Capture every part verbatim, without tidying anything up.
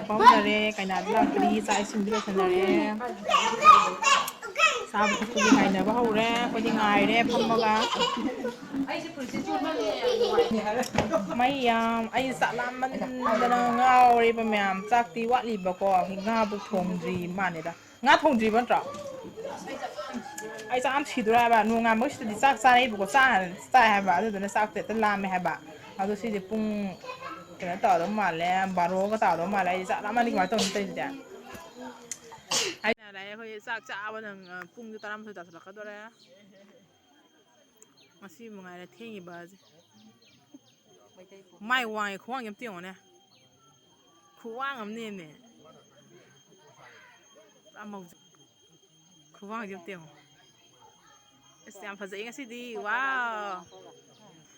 ꯐꯝꯅꯔꯦ, ꯀꯩꯅꯥꯗꯤ ꯂꯥꯛꯇ꯭ꯔꯤ, ꯆꯥꯛ ꯏꯁꯤꯡꯗꯤ ꯂꯣꯏꯁꯟꯅꯔꯦ꯫ ꯆꯥꯕ ꯊꯛꯄꯒꯤ ꯉꯥꯏꯅꯕ ꯍꯧꯔꯦ꯫ ꯑꯩꯈꯣꯏꯗꯤ ꯉꯥꯏꯔꯦ ꯐꯝꯃꯒ꯫ ꯃꯩ ꯌꯥꯝ, ꯑꯩ ꯆꯥꯛ ꯂꯥꯝꯃꯟꯗꯅ ꯉꯥꯎꯔꯦꯕ ꯃꯌꯥꯝ꯫ ꯆꯥꯛꯇꯤ ꯋꯥꯠꯂꯤꯕꯀꯣ, ꯉꯥꯕꯨ ꯊꯣꯡꯗ꯭ꯔꯤ ꯃꯥꯅꯦꯗ꯫ ꯉꯥ ꯊꯣꯡꯗ꯭ꯔꯤꯕ ꯅꯠꯇ꯭ꯔꯣ? ꯑꯩ ꯆꯥꯛ ꯌꯥꯝ ꯁꯤꯗꯣꯔꯦ ꯍꯥꯏꯕ꯫ ꯅꯣꯡꯉꯥꯟꯕꯒ ꯁꯤꯗꯗꯤ ꯆꯥꯛ ꯆꯥꯅꯩꯕꯀꯣ, ꯆꯥꯛ ꯍꯥꯟꯅ ꯆꯥꯏ ꯍꯥꯏꯕ꯫ ꯑꯗꯨꯗꯨꯅ ꯆꯥꯛꯇꯤ ꯍꯦꯛꯇ ꯂꯥꯝꯃꯦ ꯍꯥꯏꯕ꯫ ꯑꯗꯣ ꯁꯤꯁꯦ ꯄꯨꯡ ꯀꯩꯅꯣ ꯇꯧꯔꯗꯧ ꯃꯥꯜꯂꯦ, ꯕꯥꯔꯣꯒ ꯇꯥꯗꯧ ꯃꯥꯜꯂꯦ꯫ ꯑꯩ ꯆꯥꯛ ꯂꯥꯝꯃꯗꯤ ꯀꯃꯥꯏꯅ ꯇꯧꯅꯤ ꯇꯧꯔꯤꯁꯦ? ꯑꯩꯅ ꯂꯥꯛꯑꯦ, ꯑꯩꯈꯣꯏ ꯆꯥꯛ ꯆꯥꯕ ꯅꯪ, ꯄꯨꯡꯁꯨ ꯇꯔꯥꯃꯥꯊꯣꯏ ꯇꯥꯁꯜꯂꯛꯀꯗꯣꯔꯦ꯫ ꯉꯁꯤ ꯃꯉꯥꯏꯔꯦ ꯊꯦꯡꯉꯤꯕ ꯑꯁꯦ꯫ ꯃꯥꯏ ꯋꯥꯡꯉꯦ, ꯈꯨꯋꯥꯡꯁꯦ ꯑꯝꯇ ꯌꯦꯡꯉꯣꯅꯦ꯫ ꯈꯨꯋꯥꯡ ꯑꯃ ꯅꯦꯝꯃꯦ꯫ ꯄꯨꯔꯥ ꯃꯧꯖ-, ꯈꯨꯋꯥꯡꯁꯦ ꯑꯝꯇ ꯌꯦꯡꯉꯣ꯫ ꯑꯁ, ꯌꯥꯝ ꯐꯖꯩ ꯉꯁꯤꯗꯤ꯫ ꯋꯥꯎ!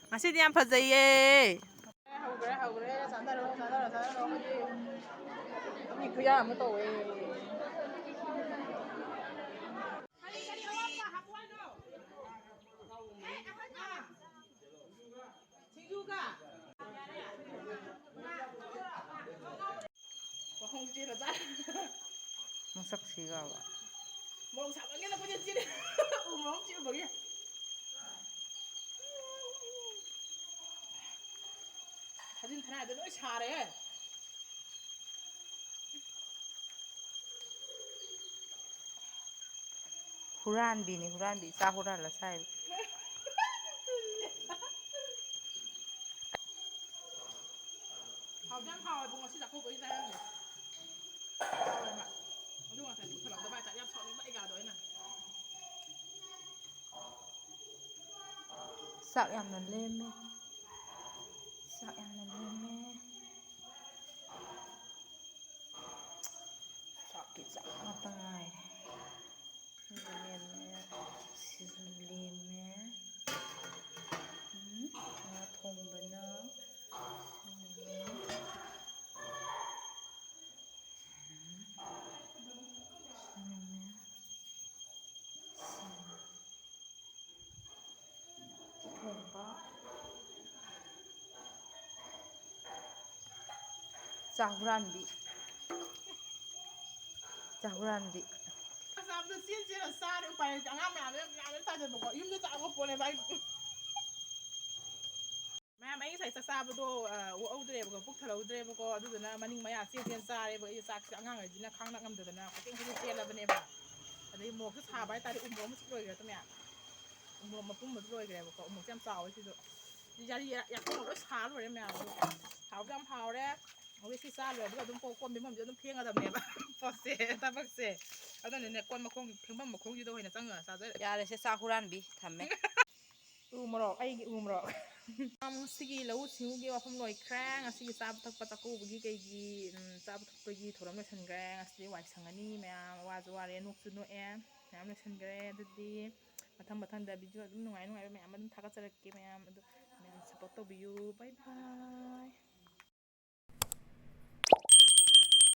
ꯉꯁꯤꯗꯤ ꯌꯥꯝ ꯐꯖꯩꯌꯦ꯫ ꯍꯧꯈ꯭ꯔꯦ, ꯍꯧꯈ꯭ꯔꯦ꯫ ꯆꯥꯅꯔꯣ, ꯆꯥꯅꯔꯣ, ꯆꯥꯅꯔꯣ꯫ ꯑꯩꯈꯣꯏꯗꯤ ꯃꯤ ꯈꯨꯌꯥꯝ ꯑꯃ ꯇꯧꯋꯦ꯫ ꯁꯤꯡꯖꯨꯒ꯫ ꯋꯥꯍꯣꯡ ꯆꯦꯜꯂꯖꯥꯠ꯫ ꯃꯁꯛ ꯁꯤꯒꯕ꯫ ꯃꯣꯔꯣꯛ ꯁꯥꯃꯟꯒꯤꯗ ꯀꯣꯏꯆꯦꯟ ꯆꯦꯜꯂꯦ꯫ ꯎ ꯃꯣꯔꯣꯛ ꯆꯦꯟꯕꯒꯤ꯫ ꯊꯥꯖꯤꯟ ꯊꯥꯅꯗ ꯂꯣꯏ ꯁꯥꯔꯦ꯫ ꯍꯨꯔꯥꯟꯕꯤꯅꯤ, ꯍꯨꯔꯥꯟꯕꯤ꯫ ꯆꯥꯛ ꯍꯨꯔꯥꯜꯂ ꯆꯥꯏꯕ꯫ ꯍꯥꯎꯗꯤ ꯌꯥꯝ ꯍꯥꯎꯋꯦꯕ, ꯉꯁꯤ ꯆꯥꯛꯀꯧꯕꯒꯤ ꯆꯥꯔꯝꯃꯦ꯫ ꯍꯥꯎꯋꯦꯕ꯫ ꯑꯗꯨ ꯉꯁꯥꯏ ꯄꯨꯊꯣꯔꯛꯇꯕ ꯍꯥꯏꯇꯥꯔꯦ꯫ ꯌꯥꯝ ꯁꯥꯎꯅꯤꯡꯕ ꯑꯩꯒꯥꯗꯣ ꯑꯩꯅ꯫ ꯆꯥꯛ ꯌꯥꯝꯅ ꯂꯦꯝꯃꯦ꯫ ꯆꯥꯛ ꯌꯥꯝꯅ ꯂꯦꯝꯃꯦ꯫ ꯆꯥꯛꯀꯤ ꯆꯥꯛ ꯉꯥꯛꯇ ꯉꯥꯏꯔꯦ꯫ ꯁꯤꯁꯨ ꯂꯦꯝꯃꯦ꯫ ꯁꯤꯁꯨ ꯂꯦꯝꯃꯦ꯫ ꯎꯝ, ꯉꯥ ꯊꯣꯡꯕꯅ ꯁꯤ ꯂꯦꯝꯃꯦ꯫ ꯎꯝ, ꯁꯤ ꯂꯦꯝꯃꯦ꯫ ꯁꯤ ꯊꯣꯡꯕ꯫ ꯆꯥꯛ ꯍꯨꯔꯥꯟꯕꯤ꯫ ꯍꯨꯔꯥꯟꯕꯤ꯫ ꯆꯥꯛ ꯆꯥꯕꯗ ꯆꯦꯟ ꯆꯦꯟꯅ ꯆꯥꯔꯦ, ꯎꯄꯥꯏ ꯂꯩꯇꯦ꯫ ꯑꯉꯥꯡ ꯃꯌꯥꯝꯗ ꯌꯥꯝ ꯌꯥꯝ ꯆꯥꯖꯕꯀꯣ, ꯌꯨꯝꯗ ꯆꯥꯕ ꯄꯣꯠꯅꯦꯕ ꯑꯩ꯫ ꯃꯌꯥꯝ, ꯑꯩ ꯉꯁꯥꯏ ꯆꯥꯛ ꯆꯥꯕꯗꯣ, ꯑ, ꯑꯣꯛꯍꯧꯗ꯭ꯔꯦꯕꯀꯣ, ꯄꯨꯛ ꯊꯜꯍꯧꯗ꯭ꯔꯦꯕꯀꯣ, ꯑꯗꯨꯗꯨꯅ ꯃꯅꯤꯡ ꯃꯌꯥ ꯆꯦꯟ ꯆꯦꯟ ꯆꯥꯔꯦꯕ꯫ ꯑꯩ ꯆꯥꯛꯁꯦ ꯑꯉꯥꯡꯈꯩꯁꯤꯅ ꯈꯥꯡ ꯂꯥꯛ ꯉꯝꯗꯗꯅ ꯀꯣꯏꯆꯦꯟ ꯀꯣꯏꯆꯦꯟ ꯆꯦꯜꯂꯕꯅꯦꯕ꯫ ꯑꯗꯩ ꯃꯣꯔꯣꯛꯁꯨ ꯁꯥꯕ ꯍꯥꯏꯇꯥꯔꯦ, ꯎ ꯃꯣꯔꯣꯛ ꯑꯃꯁꯨ ꯂꯣꯏꯈ꯭ꯔꯦ ꯑꯗꯨ ꯃꯌꯥꯝ꯫ ꯎ ꯃꯣꯔꯣꯛ ꯃꯄꯨꯝ ꯑꯃꯁꯨ ꯂꯣꯏꯈ꯭ꯔꯦꯕꯀꯣ, ꯎ ꯃꯣꯔꯣꯛꯁꯦ ꯌꯥꯝ ꯆꯥꯎꯋꯦ ꯁꯤꯁꯨ꯫ ꯌꯥꯔꯤ ꯌꯥ-, ꯌꯥꯈꯣꯡꯒ ꯂꯣꯏ ꯁꯥ ꯂꯣꯏꯔꯦ ꯃꯌꯥꯝ꯫ ꯍꯥꯎꯁꯨ ꯌꯥꯝ ꯍꯥꯎꯔꯦ꯫ ꯑꯗꯩ ꯁꯤ ꯆꯥ ꯂꯣꯏꯔꯒ ꯑꯗꯨꯝ ꯀꯣ-, ꯀꯣꯟ ꯐꯦꯡꯐꯝꯁꯦ ꯑꯗꯨꯝ ꯐꯦꯡꯒꯗꯕꯅꯦꯕ꯫ ꯄꯣꯠꯁꯦ, ꯊꯕꯛꯁꯦ꯫ ꯑꯗꯨꯅꯅꯦ ꯀꯣꯟ ꯃꯈꯣꯡ, ꯐꯦꯡꯐꯝ ꯃꯈꯣꯡꯁꯤꯗ ꯑꯣꯏꯅ ꯆꯪꯉꯒ ꯆꯥꯖꯔꯦ꯫ ꯌꯥꯔꯦꯁꯦ, ꯆꯥꯛ ꯍꯨꯔꯥꯟꯕꯤ, ꯊꯝꯃꯦ꯫ ꯎ ꯃꯣꯔꯣꯛ, ꯑꯩꯒꯤ ꯎ ꯃꯣꯔꯣꯛ꯫ ꯉꯁꯤꯒꯤ ꯂꯧꯎ ꯁꯤꯡꯎꯒꯤ ꯋꯥꯐꯝ ꯂꯣꯏꯈ꯭ꯔꯦ꯫ ꯉꯁꯤꯒꯤ ꯆꯥꯕ ꯊꯛꯄ ꯆꯥꯛꯀꯧꯕꯒꯤ ꯀꯩꯒꯤ, ꯎꯝ, ꯆꯥꯕ ꯊꯛꯄꯒꯤ ꯊꯧꯔꯝ ꯂꯣꯏꯁꯤꯟꯈ꯭ꯔꯦ꯫ ꯉꯁꯤꯗꯤ ꯋꯥꯏ ꯁꯪꯉꯅꯤ ꯃꯌꯥꯝ, ꯋꯥꯁꯨ ꯋꯥꯔꯦ, ꯅꯣꯛꯁꯨ ꯅꯣꯛꯑꯦ, ꯃꯌꯥꯝ ꯂꯣꯏꯁꯤꯟꯈ꯭ꯔꯦ꯫ ꯑꯗꯨꯗꯤ ꯃꯊꯪ ꯃꯊꯪꯗ video ꯑꯗꯨꯝ ꯅꯨꯡꯉꯥꯏ ꯅꯨꯡꯉꯥꯏꯕ ꯃꯌꯥꯝ ꯑꯗꯨꯝ ꯊꯥꯒꯠꯆꯔꯛꯀꯦ ꯃꯌꯥꯝ꯫ ꯑꯗꯨ ꯃꯌꯥꯝ support ꯇꯧꯕꯤꯌꯨ꯫ Bye bye꯫